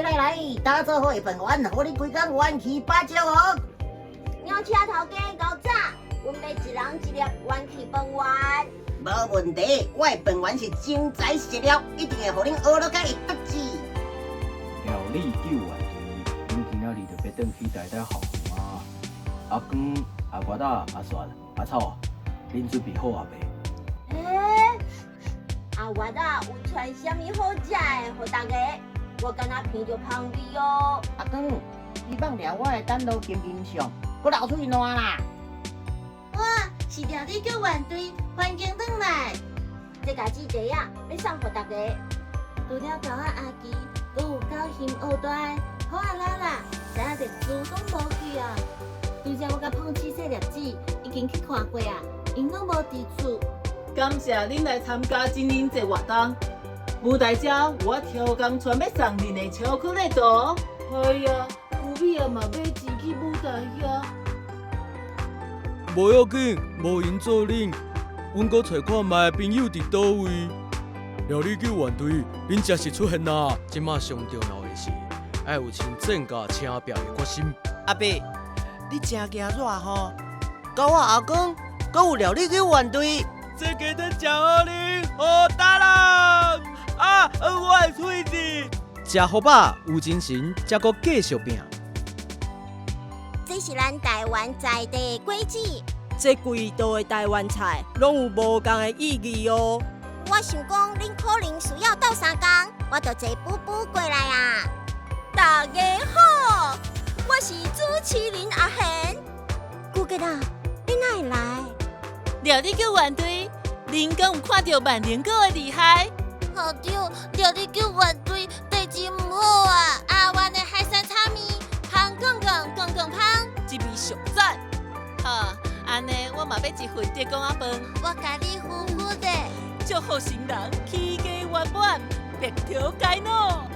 來來來，打做好的飯圓，予你規工元氣飽足哦。鳥車頭家厚早，阮欲一人一粒元氣飯圓。無問題，我的飯圓是真材實料，一定會予恁學落甲會得志。料理救援隊，阮今仔日就欲轉去台大校園啊。阿光、阿瓜仔、阿雪、阿草，恁準備好啊未？欸，阿月仔有傳啥物好食的予大家？我敢若聞著芳味哦。阿光，你放掠我的等路金金相，閣流喙瀾啦！哇，是料理救援隊，歡迎轉來。這家姊弟仔欲送予大家。除了狗仔阿基，閣有狗熊學大的好啊啦啦，知影歷史攏無去啊。拄才我佮碰七細粒子已經去看過啊，𪜶攏無佇厝。感謝恁來參加真人節活動。舞台遮有我超工船欲送恁的巧克力圖。哎呀，牛米仔嘛買錢去舞台遐。無要緊，無閒做恁，阮閣揣看覓朋友佇佗位。料理救援隊，恁正式出現啦！這馬上重要的是，愛有親戰佮晟拼的決心。阿伯，你誠驚熱吼？狗仔阿公，閣有料理救援隊。這雞腿誠好啉，好大人啊！我的喙舌。食予飽，有精神，才閣繼續拼。這是咱台灣在地的果子。這幾道的台灣菜攏有無仝的意義哦。我想講，恁可能需要鬥相共，我就坐補補過來啊。大家好，我是主持人阿賢。顧吉啊，你哪會來？料理救援隊，恁敢有看著萬靈果的厲害？校長，料理救援隊地質毋好啊！阿灣的海山炒麵，香公公公公香，這味上讚。好，按呢我嘛欲一份竹篙仔飯。我共你分分的。祝福新人起家圓滿，白頭偕老。